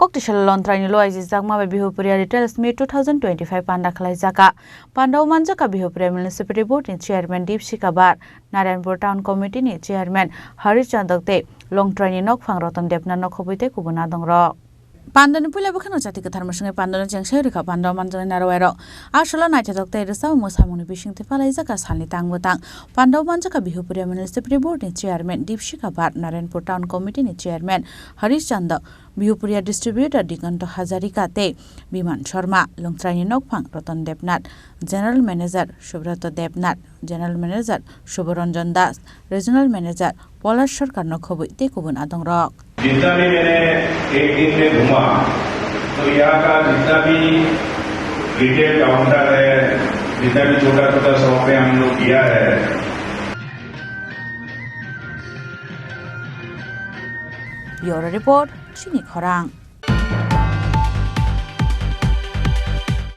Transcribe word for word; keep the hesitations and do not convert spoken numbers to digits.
Koktisalo Longtraini loaijijakma bai Bihupuria Retail Meet two thousand twenty-five panda khlaijakha. Pandao manjakha Bihupuria Municipality Board ni Chairman Dipsika Bar, Narayanpur Town Committee ni Chairman Harish Chandok tei Longtraini nokphang Ratan Debnath no khobwi tei kubun adongrok. Pandani puila bwkhano jati kwthar mwswngwi pandano chengsa rwkha pandao manjaknai narwai rok. Asolo naithothok tei rwchapmung mwsamungni bisingtwi palaijakha salni tang bwtang. Pandao manjakha Bihupuria Municipality Board ni Chairman Dipsika Bar, Narayanpur Town Committee ni Chairman Harish Chandok, Bihupuria Distributor Diganto Hazarika tei Biman Sharma, Longtraini nokphang Ratan Debnath, General Manager Subroto Debnath, General Manager Subharanjan Das, Regional Manager Polash Sarkar no khobwi tei kubun adongrok. जितना भी मैंने एक दिन में घूमा, तो यहाँ का जितना भी रिटेल काउंटर है, जितना भी छोटा छोटा शॉप है, हम लोग किया है। Bureau Report, Chini Khorang.